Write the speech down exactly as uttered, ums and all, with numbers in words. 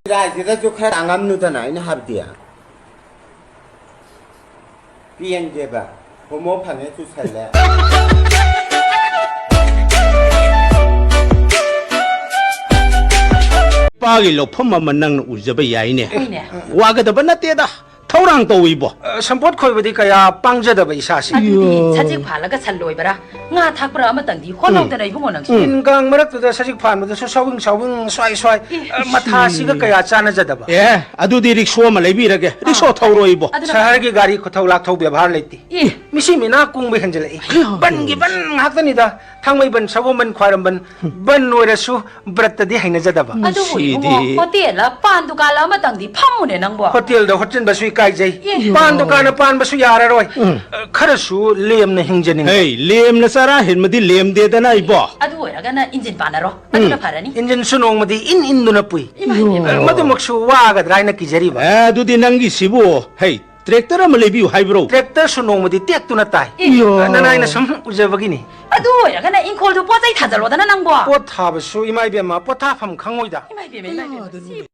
ꯆꯥꯏꯁꯤꯗꯁꯨ ꯈꯔ ꯇꯥꯡꯉꯝꯅꯨꯗꯅ ꯑꯩꯅ ꯍꯥꯏꯕꯗꯤ꯫ ꯄꯦꯟꯗꯦꯕ꯫ ꯍꯣꯃꯣ ꯐꯪꯉꯦ ꯆꯨꯁꯜꯂꯦ꯫ ꯅꯨꯄꯥꯒꯤ ꯂꯧꯐꯝ ꯑꯃ ꯅꯪꯅ ꯎꯖꯕ ꯌꯥꯏꯅꯦ꯫ ꯍꯣꯏꯅꯦ꯫ ꯋꯥꯒꯗꯕ ꯅꯠꯇꯦꯗ꯫ ꯊꯧꯔꯥꯡ ꯇꯧꯏꯕꯣ꯫ ꯑ, ꯁꯝꯄꯣꯠ ꯈꯣꯏꯕꯗꯤ ꯀꯌꯥ ꯄꯥꯡꯖꯗꯕ ꯏꯁꯥꯁꯤ꯫ ꯑꯗꯨꯗꯤ ꯑꯌꯣ꯫ ꯁꯖꯤꯛ ꯐꯥꯜꯂꯒ ꯁꯟ ꯂꯣꯏꯕꯔꯥ? ꯉꯥ ꯊꯥꯛꯄ꯭ꯔꯥ ꯑꯃ ꯇꯪꯗꯤ ꯍꯣꯠꯅꯧꯗꯅ ꯏꯕꯨꯡꯉꯣ ꯅꯪꯁꯨ꯫ ꯎꯝ꯫ ꯅꯤꯟ ꯀꯥꯡ ꯃꯔꯛꯇꯨꯗ ꯁꯖꯤꯛ ꯐꯥꯟꯕꯗꯁꯨ ꯁꯥꯎꯋꯤꯡ ꯁꯥꯎꯋꯤꯡ ꯁ꯭ꯋꯥꯏ ꯁ꯭ꯋꯥꯏ, ꯏ꯫ ꯑ, ꯃꯊꯥꯁꯤꯒ ꯀꯌꯥ ꯆꯥꯟꯅꯖꯗꯕ꯫ ꯑꯦ, ꯑꯗꯨꯗꯤ ꯔꯤꯛꯁꯣ ꯑꯃ ꯂꯩꯕꯤꯔꯒꯦ꯫ ꯔꯤꯛꯁꯣ ꯑꯥ꯫ ꯊꯧꯔꯣꯏꯕꯣ꯫ ꯑꯗꯨꯅ ꯁꯍꯔꯒꯤ ꯒꯥꯔꯤ ꯈꯨꯊꯧ ꯂꯥꯛꯊꯧ ꯕꯦꯕꯥꯔ ꯂꯩꯇꯦ꯫ ꯏ꯫ ꯃꯤꯁꯤ ꯃꯤꯅꯥ ꯀꯨꯡꯕ ꯍꯦꯟꯖꯜꯂꯛꯏ꯫ ꯑꯌꯥ꯫ ꯕꯟꯒꯤ ꯕꯟ ꯉꯥꯛꯇꯅꯤꯗ꯫ ꯊꯥꯡꯃꯩꯕꯟ, ꯁꯒꯣꯜꯕꯟ, ꯈ꯭ꯋꯥꯏꯔꯝꯕꯟ ꯕꯟ ꯑꯣꯏꯔꯁꯨ ꯕ꯭ꯔꯠꯇꯗꯤ ꯍꯩꯅꯖꯗꯕ꯫ ꯑꯗꯨꯕꯨ ꯁꯤꯗꯤ꯫ ꯏꯕꯨꯡꯉꯣ, ꯍꯣꯇꯦꯜꯂ ꯄꯥꯟ ꯗꯨꯀꯥꯟꯂ ꯑꯃ ꯇꯪꯗꯤ ꯐꯝꯃꯨꯅꯦ ꯅꯪꯕꯣ꯫ ꯍꯣꯇꯦꯜꯗ ꯍꯣꯠꯆꯤꯟꯕꯁꯨ ꯏꯀꯥꯏꯖꯩ꯫ ꯏ꯫ ꯄꯥꯟ ꯗꯨꯀꯥꯟꯗ ꯄꯥꯟꯕꯁꯨ ꯌꯥꯔꯔꯣꯏ꯫ ꯎꯝ꯫ ꯑ, ꯈꯔꯁꯨ ꯂꯦꯝꯅ ꯍꯤꯡꯖꯅꯤꯡꯕ꯫ ꯍꯩ, ꯂꯦꯝꯅ ꯆꯔꯥ ꯍꯦꯟꯕꯗꯤ ꯂꯦꯝꯗꯦꯗꯅ ꯏꯕꯣ꯫ ꯑꯗꯨ ꯑꯣꯏꯔꯒꯅ ꯏꯟꯖꯤꯟ ꯄꯥꯟꯅꯔꯣ꯫ ꯑꯗꯨꯅ ꯎꯝ꯫ ꯐꯔꯅꯤ꯫ ꯏꯟꯖꯤꯟꯁꯨ ꯅꯣꯡꯃꯗꯤ ꯏꯟ ꯏꯟꯗꯨꯅ ꯄꯨꯏ꯫ ꯏꯃꯥ, ꯏꯃꯥ꯫ ꯑ, ꯃꯗꯨꯃꯛꯁꯨ ꯋꯥꯒꯗ꯭ꯔꯥ ꯍꯥꯏꯅ ꯀꯤꯖꯔꯤꯕ꯫ ꯑꯦ, ꯑꯗꯨꯗꯤ ꯅꯪꯒꯤꯁꯤꯕꯨ, ꯍꯩ, ꯇ꯭ꯔꯦꯛꯇꯔ ꯑꯃ ꯂꯩꯕꯤꯌꯨ ꯍꯥꯏꯕ꯭ꯔꯣ? ꯇ꯭ꯔꯦꯛꯇꯔꯁꯨ ꯅꯣꯡꯃꯗꯤ ꯇꯦꯛꯇꯨꯅ ꯇꯥꯏ꯫ ꯏꯌꯣ꯫ ꯑ, ꯅꯅꯥꯏꯅ ꯁꯨꯝ ꯎꯖꯕꯒꯤꯅꯤ꯫ ꯑꯗꯨ ꯑꯣꯏꯔꯒꯅ ꯏꯪꯈꯣꯜꯗꯨ ꯄꯣꯠ ꯆꯩ ꯊꯥꯖꯜꯂꯣꯗꯅ ꯅꯪꯕꯣ꯫ ꯄꯣꯠ ꯊꯥꯕꯁꯨ ꯏꯃꯥ ꯏꯕꯦꯝꯃ ꯄꯣꯠ ꯊꯥꯐꯝ ꯈꯪꯉꯣꯏꯗ꯫ ꯏꯃꯥ ꯏꯕꯦꯝꯃ, ꯏꯃꯥ ꯏꯕꯦꯝꯃ, ꯁꯤ